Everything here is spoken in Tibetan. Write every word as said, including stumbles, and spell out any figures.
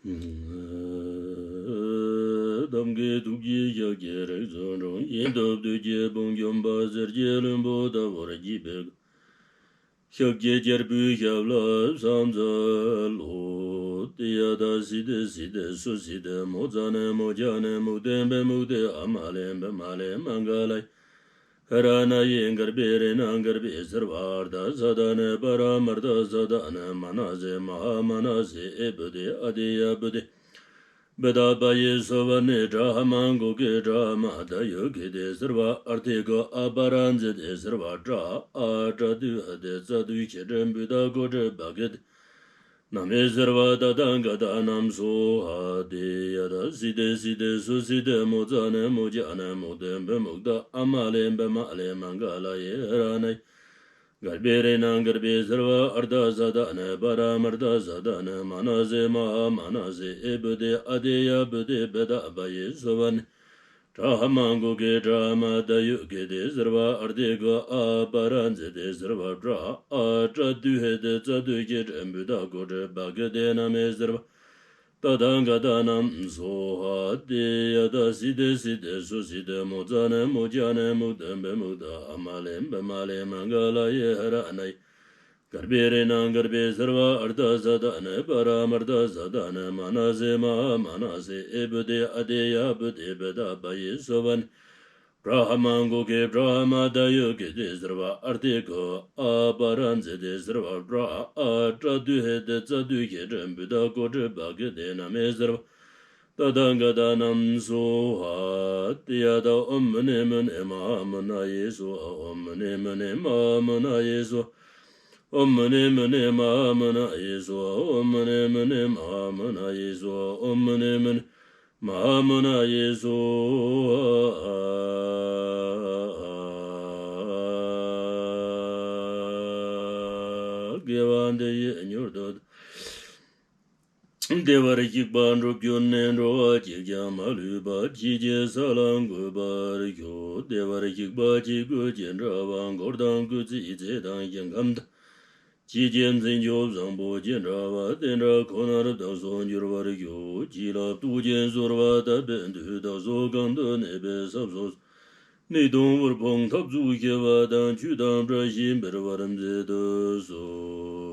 གདམས་ཀྱི་ཐུགས་ཀྱི་ཞབས་ཀྱི་རིགས་སུ་འཁྲུངས། ཡིད་སྟོབས་བདུད་ཀྱི་དཔུང་འཇོམས་པ། གསེར་གྱི་ལྷུན་པོ་ལྟ་བུར་བརྗིད་པའི། ཤཱཀྱའི་རྒྱལ་པོའི་ཞབས་ལ་ཕྱག་འཚལ་ལོ། ཏདྱ་ཐཱ། སིདྡྷི་སིདྡྷི་སུ་སིདྡྷི། མུཙ་ནི་མུཙྪ་ནི། མུཀྟེ་བི་མུཀྟེ། ཨ་མ་ལེ་བི་མ་ལེ་མངྒ་ལཱ་ཡེ། ཧི་ར་ཎ་ཡེ་གརྦྷེ་རེ་ཎ་གརྦྷེ་སརྦ་ཨརྠ་སཱ་དྷཱ་ནི། པ་ར་མརྠ་སཱ་དྷཱ་ནི། མ་ན་སེ་མ་ཧཱ་མ་ན་སེ། ཨེ་བུ་དེ་ཨ་ཏི་ཡ་བུ་དེ། བི་དྷ་བ་ཡེ་སུ་བར་ཎེ། ཏྲཱ་ཧ་མ་གུ་ཀེ། ཏྲཱ་ཧ་མ་དཱ་ཡུ་ཀེ་ཏེ། སརྦ་ཨརྠ་ཏེ་ཀོ། ཨ་པ་ར་ཛི་ཏེ། སརྦ་ཏྲ་ཨ་ཏྲ་ཏུ་ཧ་ཏེ་ཙ་ཏུ་ཁྱེ་ཏྲ་བུ་ཏ་གོ་ཏྲ་བ་གེ་ཏེ། ན་མེ་སརྦ་ཏ་ཐཱ་ག་ཏ་ནམ་སྭཱ་ཧཱ། ཏདྱ་ཐཱ། སིདྡྷི་སིདྡྷི་སུ་སིདྡྷི། མུཙ་ནི་མུཙྪ་ནི། མུཀྟེ་བི་མུཀྟ། ཨ་མ་ལེ་བི་མ་ལེ་མངྒ་ལཱ་ཡེ། ཧི་ར་ཎ་ཡེ་གརྦྷེ་རེ་ཎ་གརྦྷེ་སརྦ་ཨརྠ་སཱ་དྷཱ་ནི། པ་ར་མརྠ་སཱ་དྷཱ་ནི། མ་ན་སེ་མ་ཧཱ་མ་ན་སེ། ཨེ་བུ་དེ་ཨ་ཏི་ཡ་བུ་དེ། བི་དྷ་བ་ཡེ་སུ་བར་ཎེ། ཏྲཱ་ཧ་མ་གུ་ཀེ། ཏྲཱ་ཧ་མ་དཱ་ཡུ་ཀེ་ཏེ། སརྦ་ཨརྠ་ཏེ་ཀོ། ཨ་པ་ར་ཛི་ཏེ། སརྦ་ཏྲ་ཨ་ཏྲ་ཏུ་ཧ་ཏེ་ཙ་ཏུ་ཁྱེ་ཏྲ་བུ་ཏ་གོ་ཏྲ་བ་གེ་ཏེ། ན་མེ་སརྦ་ཏ་ཐཱ་ག་ཏ་ནམ་སྭཱ་ཧཱ། ཏདྱ་ཐཱ། སིདྡྷི་སིདྡྷི་སུ་སིདྡྷི། མུཙ་ནི་མུཙྪ་ནི། མུཀྟེ་བི་མུཀྟ། ཨ་མ་ལེ་བི་མ་ལེ་མངྒ་ལཱ་ཡེ། ཧི་ར་ཎ་ཡེ་གརྦྷེ་རེ་ཎ་གརྦྷེ་སརྦ་ཨརྠ་སཱ་དྷཱ་ནི། པ་ར་མརྠ་སཱ་དྷཱ་ནི། མ་ན་སེ་མ་ཧཱ་མ་ན་སེ། ཨེ་བུ་དེ་ཨ་ཏི་ཡ་བུ་དེ། བི་དྷ་བ་ཡེ་སུ་བར་ཎེ། ཏྲཱ་ཧ་མ་གུ་ཀེ། ཏྲཱ་ཧ་མ་དཱ་ཡུ་ཀེ་ཏེ། སརྦ་ཨརྠ་ཏེ་ཀོ། ཨ་པ་ར་ཛི་ཏེ། སརྦ་ཏྲ་ཨ་ཏྲ་ཏུ་ཧ་ཏེ་ཙ་ཏུ་ཁྱེ་ཏྲ་བུ་ཏ་གོ་ཏྲ་བ་གེ་ཏེ། ན་མེ་སརྦ་ཏ་ཐཱ་ག་ཏ་ནམ་སྭཱ་ཧཱ། ཏདྱ་ཐཱ། ཨོཾ་མུ་ནེ་མུ་ནེ་མ་ཧཱ་མུ་ན་ཡེ་སྭཱ་ཧཱ། ཨོཾ་མུ་ནེ་མུ་ནེ་མ་ཧཱ་མུ་ན་ཡེ་སྭཱ་ཧཱ། ཨོཾ་མུ་ནེ་མུ་ནེ་མ་ཧཱ་མུ་ན་ཡེ་སྭཱ་ཧཱ། ཨོཾ་མུ་ནེ་མུ་ནེ་མ་ཧཱ་མུ་ན་ཡེ་སྭཱ་ཧཱ། ཨོཾ་མུ་ནེ་མུ་ནེ་མ་ཧཱ་མུ་ན་ཡེ་སྭཱ་ཧཱ། དགེ་བ་འདི་ཡིས་མྱུར་དུ། བདེ་བར་གཤེགས་པ་འགྲུབ་གྱུར་ནས། འགྲོ་བ་གཅིག་ཀྱང་མ་ལུས་པ། ཇི་སྐད་ས་ལ་འགོད་པར་ཤོག། བདེ་བར་གཤེགས་པ་ཇི་སྐད་ཅི་འདྲ་བ། འཁོར་དང་བསྐུལ་ཚིག་ཚེ་དང་ཞིང་ཁམས་དང་། ཇི་སྐད་མཚན་མཆོག་བཟང་པོ་ཇི་འདྲ་བ། དེ་འདྲ་ཁོ་ནར་བདག་སོགས་འགྱུར་བར་ཤོག། བྱིན་རླབས་རྟོག་གེས་གསོལ་བ་བཏབ་པའི་མཐུས། བདག་སོགས་གང་དུ་གནས་པའི་ས་སོ་སོ། ནད་གདོན་དབུལ་ཕོངས་འཐབ་རྩོད་ཞི་བ་དང་། ཆོས་དང་བཀྲ་ཤིས་འཕེལ་བར་མཛད་དུ་གསོལ།